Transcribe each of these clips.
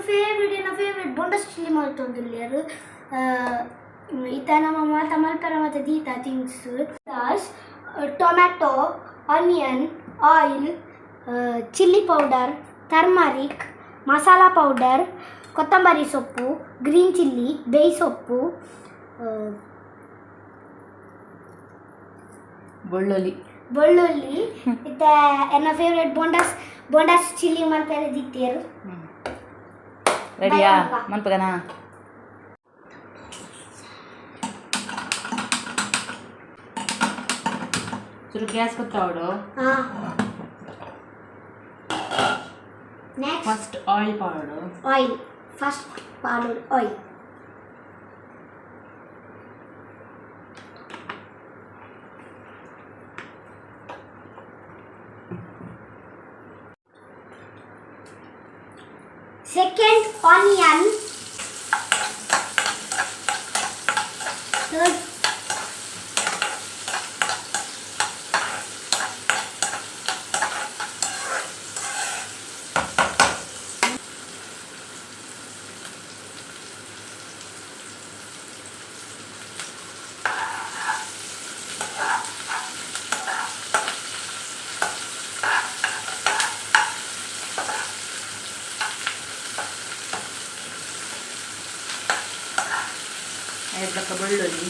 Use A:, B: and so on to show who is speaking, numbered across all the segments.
A: Favourite ಎನ್ನ favourite bondas chilli ಮಲ್ತೊಂದುಲ್ಲೆರ್. ಇತ್ತೆ ನಮ ಮಾತ ಮಲ್ಪೆರ ಮಾತ ದೀತ things. Tomato, onion, oil, chilli powder, turmeric, masala powder, ಕೊತ್ತಂಬರಿ ಸೊಪ್ಪು, ಗ್ರೀನ್ ಚಿಲ್ಲಿ, ಬೇಯಿ ಸೊಪ್ಪು,
B: ಬೆಳ್ಳುಳ್ಳಿ.
A: ಬೆಳ್ಳುಳ್ಳಿ. ಇತ್ತೆ ಎನ್ನ ಫೇವ್ರೇಟ್ ಬೊಂಡಸ್ ಬೊಂಡಸ್ ಚಿಲ್ಲಿ ಮಲ್ಪೆರೆ ದೀತೆರ್.
B: ರೆಡಿಯಾ?
A: ಬಾ.
B: ಮನ್ಪಗನಾ? ಚೂರು ಗ್ಯಾಸ್ ಗೊತ್ತಾವಡು.
A: ಹಾಂ, ನೆಕ್ಸ್ಟ್?
B: ಫಸ್ಟ್ ಆಯಿಲ್ ಪಾಡೋಡು.
A: ಆಯಿಲ್ ಫಸ್ಟ್ ಪಾಡೋಡು, oil. Second onion, third.
B: ಬಕ್ಕ ಬೆಳ್ಳುಳ್ಳಿ.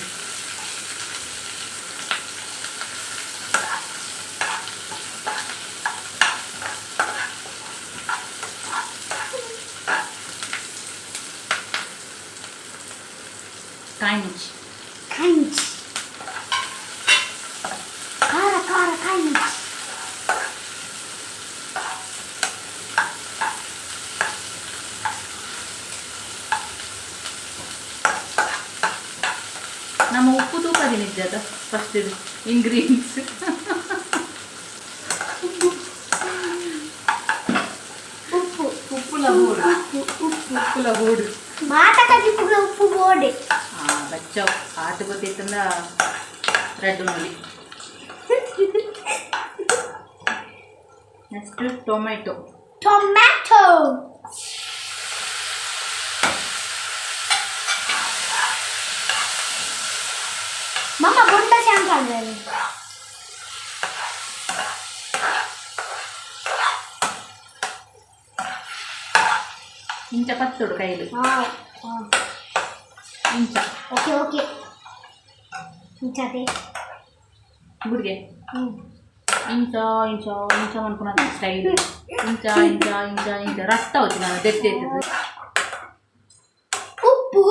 B: ಕಾಯಿ ಮಿರ್ಚಿ.
A: ಕಾಯಿ ಮಿರ್ಚಿ, ಖಾರ ಖಾರ ಕಾಯಿ ಮಿರ್ಚಿ.
B: ನಮ್ಮ ಉಪ್ಪು ತೂಕ ನಿಜ ಫಸ್ಟ್ ಇದು ಇಂಗ್ರೀಡಿಯೆಂಟ್ಸ್.
A: ಉಪ್ಪು.
B: ಉಪ್ಪುಲ ಬೋಡು.
A: ಉಪ್ಪು, ಉಪ್ಪು.
B: ಉಪ್ಪುಲ ಬೋಡು.
A: ಮಾತ ಕಜಿಪುಗಳ ಉಪ್ಪು ಬೋಡೆ.
B: ಬಚ್ಚವ್ ಆತು ಗೊತ್ತಿತ್ತಂದ ರೆಡ್ ನೋಡಿ. Next tomato.
A: ಟೊಮ್ಯಾಟೊ. ಮಮ್ಮ ಬೊಂಡ ಶಾಂತ.
B: ಇಂಚ ಪತ್ತೊಡು ಕೈಲಿ. ಇಂಚ.
A: ಓಕೆ ಓಕೆ, ಇಂಚತೆ.
B: ಗುಡ್ಗೆ.
A: ಹ್ಮ್.
B: ಇಂಚ ಇಂಚ ಇಂಚ ಮನ್ಪುನ ಸ್ಟೈಲ್. ಇಂಚ ಇಂಚ ಇಂಚ ಇಂಚ ರಕ್ತ ಹೋಯ್ತು ನಾನು ದೆತ್ತಿ ಎತ್ತದು.
A: ಉಪ್ಪು,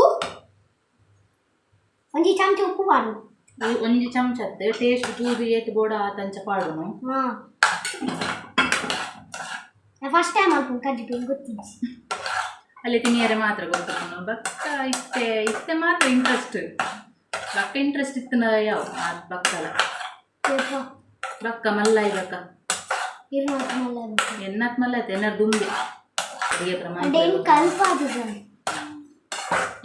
A: ಒಂಜಿ ಚಮಚ ಉಪ್ಪು ಪಾಡು.
B: ಒಂಜಿ ಚಮಚ ಟೇಸ್ಟ್ ತೂದು ಏತ್ ಬೋಡ ಆತಂಚ ಪಾಡುನು.
A: ಹಾಂ, ಫಸ್ಟ್ ಟೈಮ್ ಅಲ್ಪುಂಡು ಕಜ್ಜಿಪು, ಗೊತ್ತಿಜ್ಜಿ.
B: ಅಲ್ಲಿ ತಿನಿಯರೆ ಮಾತ್ರ ಗೊತ್ತುಪ್ಪುನು. ಬಕ್ಕ ಇತ್ತೆ ಇತ್ತೆ ಮಾತ್ರ ಇಂಟ್ರೆಸ್ಟ್. ಬಕ್ಕ ಇಂಟ್ರೆಸ್ಟ್ ಇತ್ತನ ಯಾವ ಆತ್ ಬಕ್ಕಲ.
A: ಏಪ?
B: ಬಕ್ಕ ಮಲ್ಲಾಯಿ ಬಕ್ಕ.
A: ಇರ್ನಾತ್ ಮಲ್ಲ ಬೇಕು.
B: ಎನ್ನತ್ ಮಲ್ಲ ಆಯ್ತು, ಎನ್ನರ್ ದುಂಬೆ ಅಡಿಗೆ ಪ್ರಮಾಣ.
A: ಅಂಡೆ ಇನ್ ಕಲ್ಪಾದದ.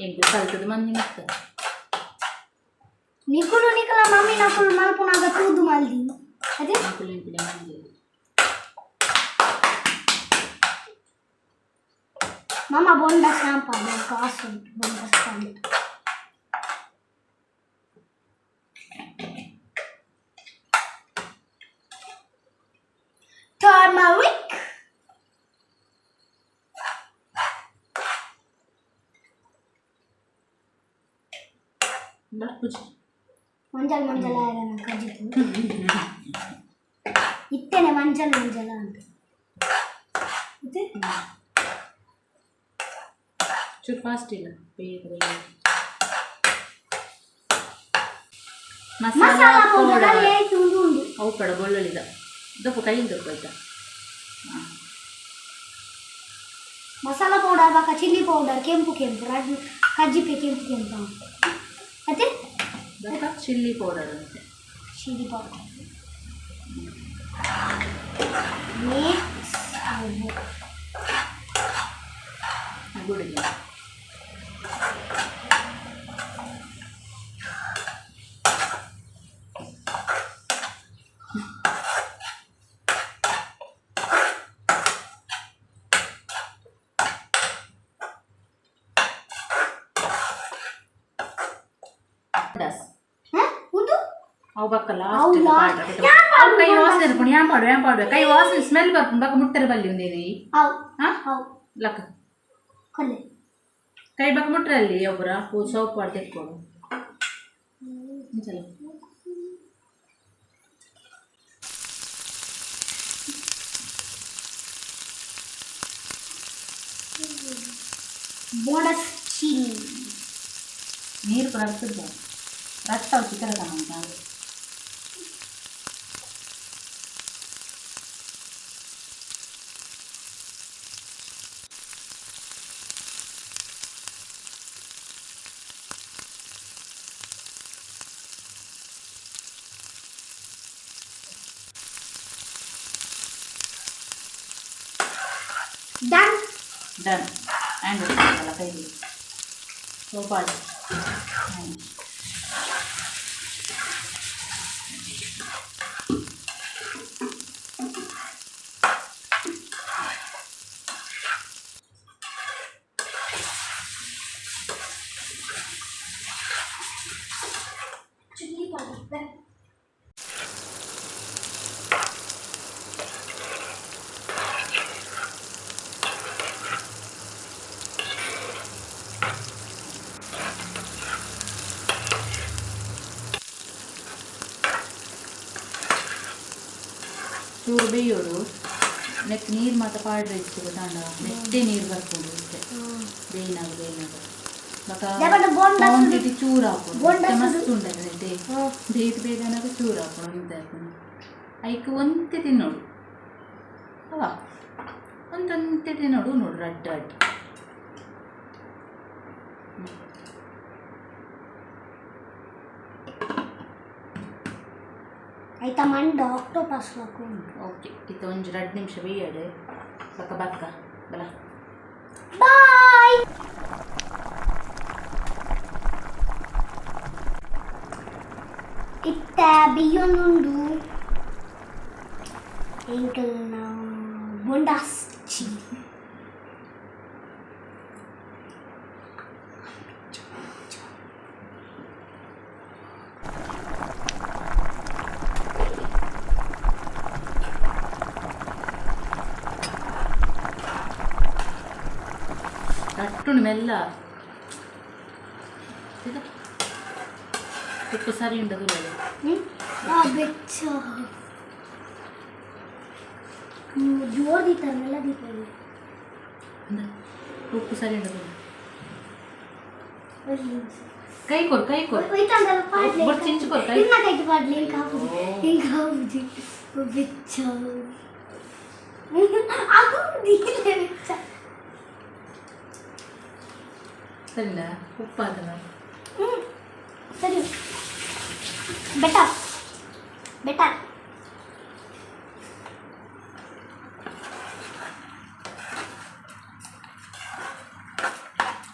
B: ಎಂಕ್ ಕಲ್ತದ ಮಂದಿ ಮತ್ತ.
A: ನಿಕುಲು ನಿಕಲ ಮಮ್ಮಿ ನಕುಲು ಮಲ್ಪುನಾಗ ತೂದು ಮಲ್ದಿ ಅದೇ.
B: ಎಂಕುಲು ಎಂಕುಲೆ ಮಂದಿ.
A: ಮಮ್ಮ ಬೊಂಡ ಶಾಂಪ ಕಾಸು ಉಂಟು ಬೊಂಡ ಶಾಂಪ. ಟರ್ಮರಿಕ್.
B: ಬರ್ಪುಜಿ.
A: ಮಂಜಲ್ ಮಂಜಲ್ ಆಯನ ಕಜಿಪು ಇತ್ತೇನೆ, ಮಂಜಲ್ ಮಂಜಲ ಅಂತ ಮತ್ತೆ.
B: ಚೂರು ಫಾಸ್ಟ್ ಇಲ್ಲ, ಬೇಗ ಬೇಗ. ಮಸಾಲ
A: ಮಸಾಲ ಪೌಡರ್.
B: ಪೌಡರ್.
A: ಆಯ್ತು, ಉಂಡು ಉಂಡು.
B: ಅವು ಪಡ ಬೆಳ್ಳುಳ್ಳಿದ ದಪ್ಪು ಕೈಯಿಂದ ದಪ್ಪು ಆಯ್ತಾ?
A: ಮಸಾಲ ಪೌಡರ್ ಬಾಕ ಚಿಲ್ಲಿ ಪೌಡರ್. ಕೆಂಪು ಕೆಂಪು ರಡ್ ಕಜ್ಜಿಪೆ ಕೆಂಪು ಕೆಂಪು ಮತ್ತೆ.
B: ಬಕ್ಕ ಚಿಲ್ಲಿ ಪೌಡರ್ ಅಂತೆ.
A: Chilli powder mix.
B: ಗುಡಿಗೆ. ದಾಸ್.
A: ಹಾ? ಉಂದು.
B: ಅವು ಬಕ್ಕ
A: ಅವು
B: ಲಾಸ್ಟ್.
A: Last. ಯಾನ್ ಪಾಡು?
B: ಕೈ ವಾಸನೆ ಇರ್ಪುಂಡು. ಯಾನ್ ಪಾಡು, ಯಾನ್ ಪಾಡುವೆ. ಕೈ ವಾಸನೆ ಸ್ಮೆಲ್ ಬರ್ಪುಂಡು. ಬಕ್ಕ ಮುಟ್ಟರೆ ಬಲ್ಲಿ ಉಂದೇನಿ.
A: ಅವು.
B: ಹಾ.
A: ಅವು.
B: ಲಕ್ಕ.
A: ಕೊಲ್ಲೆ.
B: ಕೈ ಬಕ್ಕ ಮುಟ್ಟರೆ ಅಲ್ಲಿ ಒಬ್ಬರ ಸೋಪ್ ಮಾಡಿ ತೆಕ್ಕೊಡು ಇಂಚಲ.
A: ಬೋಂಡಸ್ ಚಿಲ್ಲಿ.
B: ನೀರು ಪೂರ ರಟ್ಟದ ರಟ್ಟ ಚಿಕ್ಕರ ಕಾಣುಂಟ.
A: ಡನ್.
B: ಡನ್. ಆ್ಯಂಡ್ ಅಲ್ಲ ಕೈಲಿ ಸೋಪ್ ಆಡಿ.
A: ಚಿಲ್ಲಿ ಪಾಡಿ.
B: ಚೂರು ಬೇಯೋಡು. ನೆಕ್ ನೀರು ಮಾತ್ರ ಪಾಡ್ರೆ ಇತ್ತು ಗೊತ್ತಾಂಡ. ನೆಟ್ಟೆ ನೀರು ಬರ್ಕೊಂಡು ಇತ್ತೆ ಬೇಯಿನಾಗ ಬೇಯಿನಾಗ ಬಕ.
A: ಯಾಕಂದ್ರೆ ಬೋಂಡ.
B: ಕ್ವಾಂಟಿಟಿ ಚೂರು ಹಾಕೊಂಡು
A: ಬೋಂಡ.
B: ಮಸ್ತ್ ಉಂಟಲ್ಲ ನೆಟ್ಟೆ. ಬೇಯ್ದು ಬೇಗನಾಗ ಚೂರು ಹಾಕೊಂಡು ಇಂತ ಹಾಕೊಂಡು ಐಕ್ ಒಂತೆ ತಿನ್ನೋಡು ಅವ ಒಂದೊಂತೆ ತಿನ್ನೋಡು ನೋಡು ರಡ್ಡು ರಡ್ಡು.
A: ಆಯ್ತಾ, ಮಂಡ ಆಕ್ಟೋಪಸ್ ಉಂಟು.
B: ಓಕೆ, ಇತ್ತು ಒಂಜಿ 2 ನಿಮಿಷ ಬೇಯಡು. ಬಕ್ಕ ಬಕ್ಕ ಬಲ.
A: ಬಾಯ್. ಇತ್ತ ಬಿಯ್ಯೊಂದುಂಡು ಎಂಕಲ್ನ ಬೊಂಡಾಸ್ ಚಿಲ್ಲಿ.
B: ರಟ್ಟುಣು ಮೆಲ್ಲ. ಇದು ಉಪ್ಪು ಸರಿ ಉಂಟು.
A: ಆ ಬೆಚ್ಚ ಜೋರ್ ದೀತಾರೆ, ಮೆಲ್ಲ ದೀಪಲ್ಲಿ.
B: ಉಪ್ಪು ಸರಿ ಉಂಟು. ಕೈ ಕೊರು, ಕೈ ಕೊರು.
A: ಹೋಯ್ತಂದಲ್ಲ, ಪಾಡ್ಲೆ.
B: ಬೊಟ್ಟು ಚಿಂಚು ಕೊರು ಕೈ.
A: ಇನ್ನ ಕೈಗೆ ಪಾಡ್ಲೆ. ಹಿಂಗೆ ಹಾಕುದು, ಹಿಂಗೆ ಹಾಕುದು. ಬೆಚ್ಚ ಆಗುದಿಲ್ಲ, ಬೆಚ್ಚ.
B: ಸರಿನಾ ಉಪ್ಪು ಅದನ್ನ?
A: ಸರಿ, ಬೆಟರ್ ಬೆಟರ್.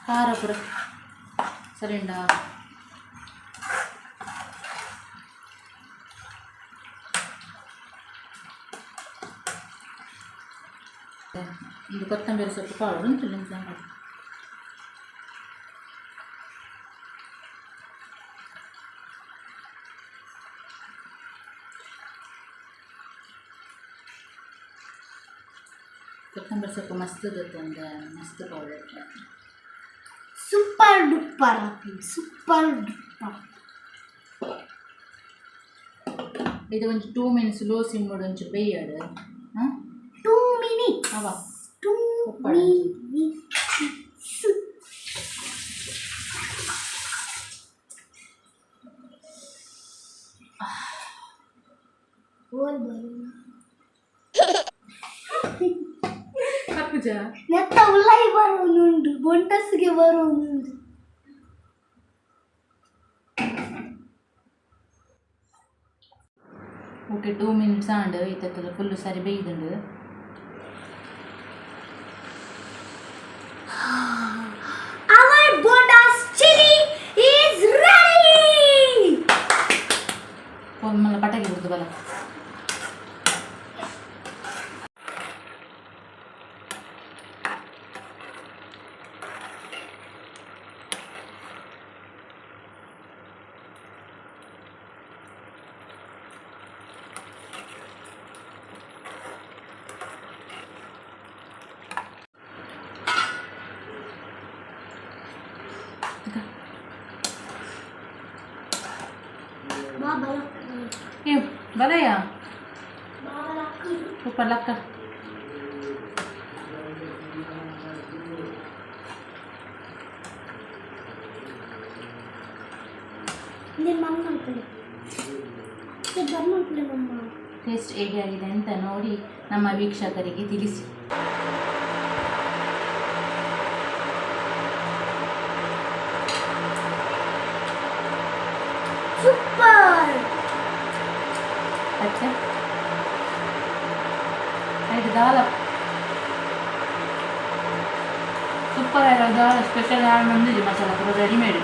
B: ಖಾರ ಪೂರ ಸರಿ ಉಂಡಾ? ಇದು ಕೊತ್ತಂಬರಿ ಸೊಪ್ಪು ಪಾಡು ಉಂಟು ನಿಮ್ಗೆ. ಕೊತ್ತಂಬರಿ ಸೊಪ್ಪು ಮಸ್ತ್ ಒಂದು ಮಸ್ತ್ powder.
A: Super duper, super duper.
B: ಇದು ಒಂದು 2 ಮಿನಿಟ್ಸ್ ಲೋ ಸಿಮ್ ಒಂಚೂರು ಬೇಯಾಡು. ಹಾಂ.
A: 2 ಮಿನಿಟ್ಸ್.
B: ಅವ.
A: ಟೂ
B: ಉಪ್ಪಾಡು.
A: ಮಿನಿಟ್ಸ್. ಓಲ್ ಬರೋಣ.
B: ಕಪ್ಪುಜ.
A: ನೆತ್ತ ಉಲ್ಲೈ ಬರೋನುಂಡು, ಬೊಂಡಸ್ಗೆ ಬರೋನುಂಡು.
B: ಓಕೆ, 2 ಮಿನಿಟ್ಸ್ ಆಂಡ್. ಇತ್ತಲ್ಲ ಫುಲ್ಲು ಸರಿ ಬೇಯ್ದುಂಡು.
A: Our bondas chili is ready!
B: ಮಲ್ಲ ಪಟಾಕಿ ಬಿಡ್ದು ಬಲ.
A: ಬಲ.
B: ಏ ಬಲಯ.
A: ಬಾಬಾ.
B: ಸೂಪರ್ ಲಕ್ಕ.
A: ನಿನ್ನ ಮಮ್ಮ ಅನ್ಕೊಳ್ಳಿ, ಬರ್ಮ ಅನ್ಕೊಳ್ಳಿ ಮಮ್ಮ.
B: ಟೇಸ್ಟ್ ಹೇಗೆ ಆಗಿದೆ ಅಂತ ನೋಡಿ ನಮ್ಮ ವೀಕ್ಷಕರಿಗೆ ತಿಳಿಸಿ.
A: ಸೂಪರ್.
B: ಅಚ್ಚ, ಆಯ್ತು. ದಾಲ ಸೂಪರ್ ಆಗಿ. ದಾಲ ಸ್ಪೆಷಲ್ ಯಾರು ಬಂದಿದೆ, ಮಸಾಲ ಪೂರ ರೆಡಿಮೇಡ್.